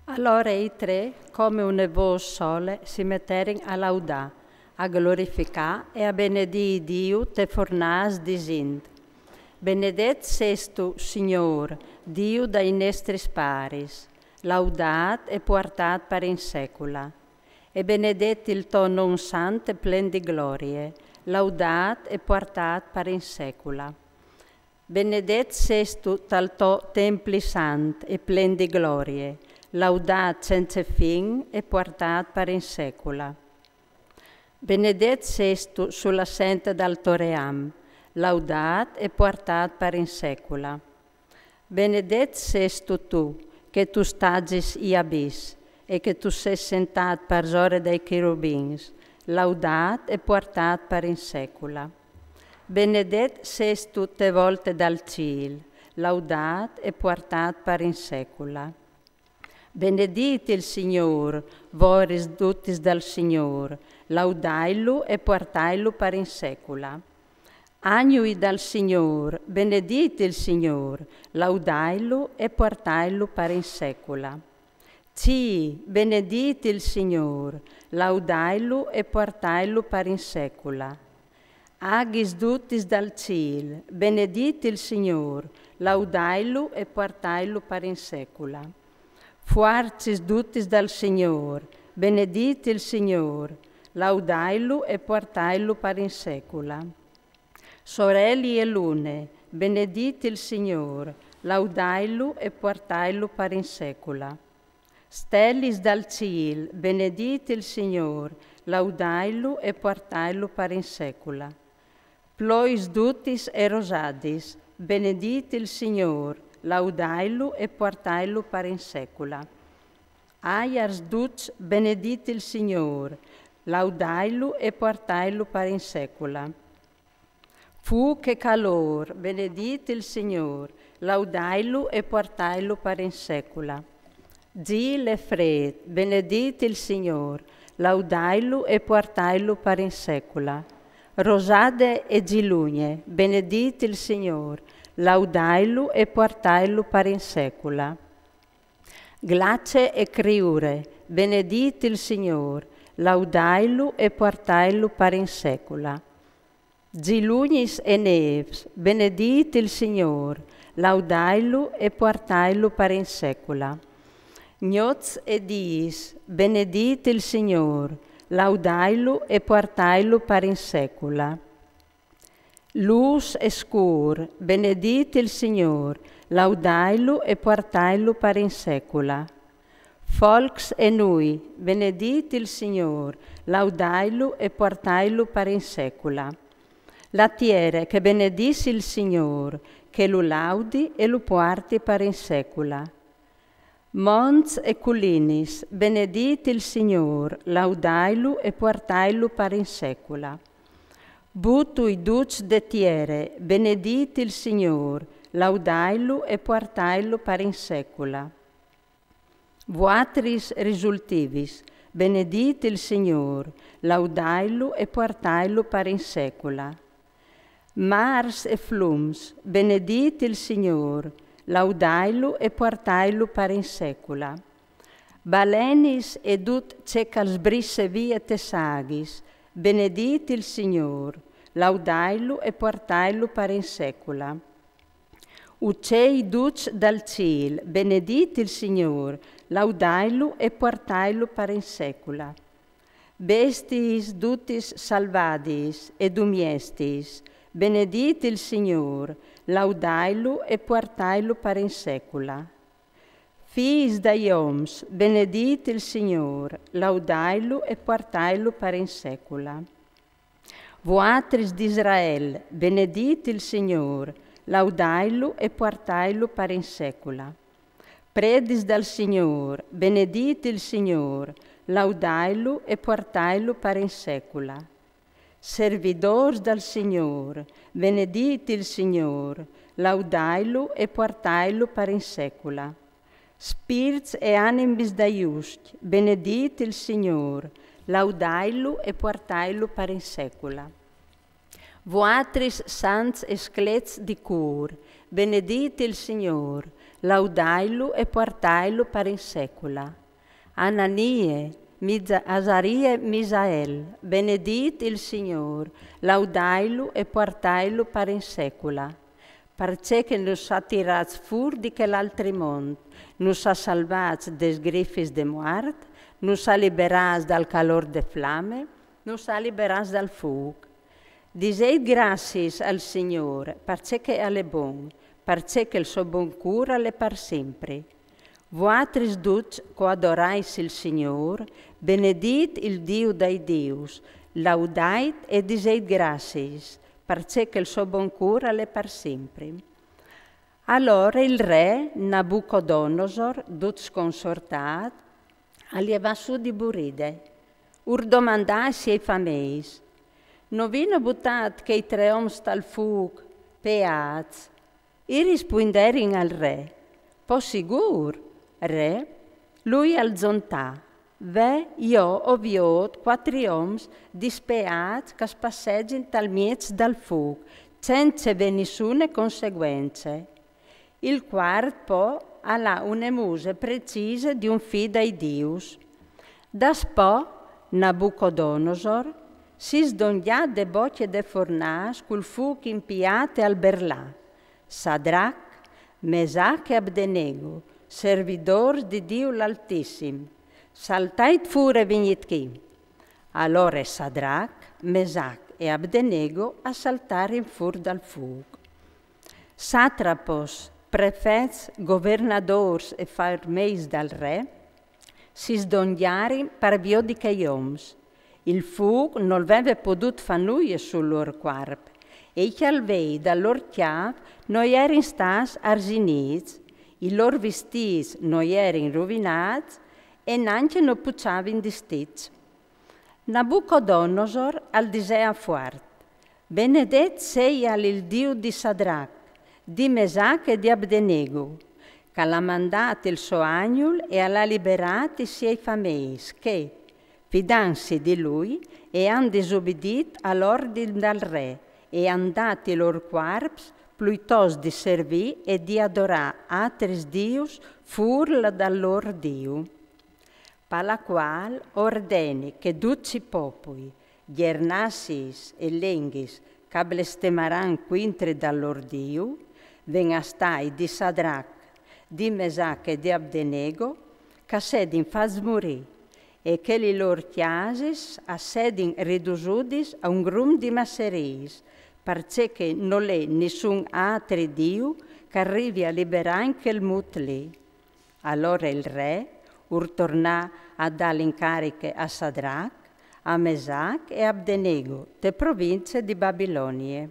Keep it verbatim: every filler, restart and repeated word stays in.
Alore i tre, come une vôs sole, si meterin a laudâ, a glorificâ e a benedî Diu te fornâs, disint: Benedet sêstu, Signôr, Diu dai nestris paris, laudât e puartât par in secula. E benedet il to non sant e plen di glorie, laudât e puartât par in secula. Benedet sêstu tal to templi sant e plen di glorie, laudât cence fin e puartât par in secula. Benedet sêstu su la sente dal to ream, laudât e puartât par in secula. Benedet sêstu tu, che tu stazis i abis, e che tu sês sentât parsore dai cherubins, laudât e puartât par in secula. Benedet sêstu te volte dal cîl, laudât e puartât par in secula. Benedît il Signôr, voris dutis dal Signôr, laudailu e puartailu par in secula. Agnui dal Signôr, benedît il Signôr, laudailu e puartailu par in secula. Cîi, benedît il Signôr, laudailu e puartailu par in secula. Aghis dutis dal cîl, benedît il Signôr, laudailu e puartailu par in secula. Fuarcis dutis dal Signôr, benedît il Signôr, laudailu e puartailu par in secula. Soreli e lune, benedît il Signôr, laudailu e puartailu par in secula. Stelis dal cîl, benedît il Signôr, laudailu e puartailu par in secula. Plois dutis e rosadis, benedît il Signôr, laudailu e puartailu par in secula. Aiars duts, benedît il Signôr, laudailu e puartailu par in secula. Fûc e calôr, benedît il Signôr, laudailu e puartailu par in secula. Zîl e frêt, benedît il Signôr, laudailu e puartailu par in secula. Rosade e zilugne, benedît il Signôr, laudailu e puartailu par in secula. Glace e criure, benedît il Signôr, laudailu e puartailu par in secula. Zilugnis e nêfs, benedît il Signôr, laudailu e puartailu par in secula. Gnots e dîs, benedît il Signôr, laudailu e puartailu par in secula. Lûs e scûr, benedît il Signôr, laudailu e puartailu par in secula. Folcs e nûi, benedît il Signôr, laudailu e puartailu par in secula. La tiere che benedìs il Signôr, che lu laudi e lu puarti par in secula. Monts e culinis, benedît il Signôr, laudailu e puartailu par in secula. Butui duts de tiere, benedît il Signôr, laudailu e puartailu par in secula. Vuatris risultivis, benedît il Signôr, laudailu e puartailu par in secula. Mârs e flums, benedît il Signôr, laudailu e puartailu par in secula. Balenis e dut ce ch'al sbrisse vie tes aghis, benedît il Signôr, laudailu e puartailu par in secula. Ucei duts dal cîl, benedît il Signôr, laudailu e puartailu par in secula. Bestiis dutis salvadiis e dumiestiis, benedît il Signôr, laudailu e puartailu par in secula. Fiis dai oms, benedît il Signôr, laudailu e puartailu par in secula. Vuatris d'Israel, benedît il Signôr, laudailu e puartailu par in secula. Predis dal Signôr, benedît il Signôr, laudailu e puartailu par in secula. Servidôrs dal Signôr, benedît il Signôr, laudailu e puartailu par in secula. Spirts e animis dai juscj, benedît il Signôr, laudailu e puartailu par in secula. Vuatris sants e sclets di cûr, benedît il Signôr, Laudailu e puartailu par in secula. Ananie, Miza-, Azarie, Misael, benedit il Signôr, laudailu e puartailu par in secula. Parcè che nus à tirâts fûr di chel altri mont, nus à salvâts des grifis de muart, nus à liberâts dal calôr de flame, nus à liberâts dal fûc. Disêt graciis al Signôr, parcè che al è bon, parcè che il so bon cûr al è par simpri. Vuatris ducj che o adorais il Signôr, benedît il Diu dai dius, laudait e disêt graciis, parcè che il so bon cûr al è par simpri. Alore il re Nabucodonosor, dut sconsortât, al jevà sù di buride. Ur domandà ai siei fameis: «No vino butât chei trê oms tal fûc, peâts?» I rispuinderin al re: «Po sigûr, re.» Lui al zontà: «Ve, jo o viôt cuatri oms dispeâts che a spassegin tal mieç dal fûc, cence vê nissune conseguence.» Il cuart po al à une muse precise di un fi dai dius. Daspò Nabucodonosor si sdongjà de bocje de fornâs cul fûc impiât e al berlà: «Sadrac, Mesac e Abdenego, servidôrs di Diu l'Altissim, saltait fûr e vignît chi.» Alore Sadrac, Mesac e Abdenego a saltarin fûr dal fûc. Satrapos, prefets, governadôrs e fameis dal re si sdongjarin par viodi chei oms. Il fûc nol veve podût fâ nuie sul lôr cuarp, e i cjalvei dal lôr cjâf no jerin stâts arzinîts, i lôr vistîts no jerin ruvinâts e nancje no puçavin di stiç. Nabucodonosor al disea fuart: «Benedet seial il Diu di Sadrac, di Mesac e di Abdenego, che al à mandât il so agnul e al à liberât i siei fameis che, fidantsi di lui, a àn disubidît al ordin dal re e a àn dât i lôr cuarps pluitost di servî e di adorâ altris dius fûr dal lôr Diu. Par la cuâl ordeni che ducj i popui, gjernassiis e lenghis che a blestemaran cuintri dal lôr Diu, ven a stâi di Sadrac, di Mesac e di Abdenego, che a sedin fats murî, e che li lôr cjasis a sedin ridusudis a un grum di masseriis, parcè che nol è nissun altri Diu che al rivi a liberâ in chel mût li.» Alore il re ur tornà a dâ l'incariche a Sadrac, a Mesac e a Abdenego, te provincie di Babilonie.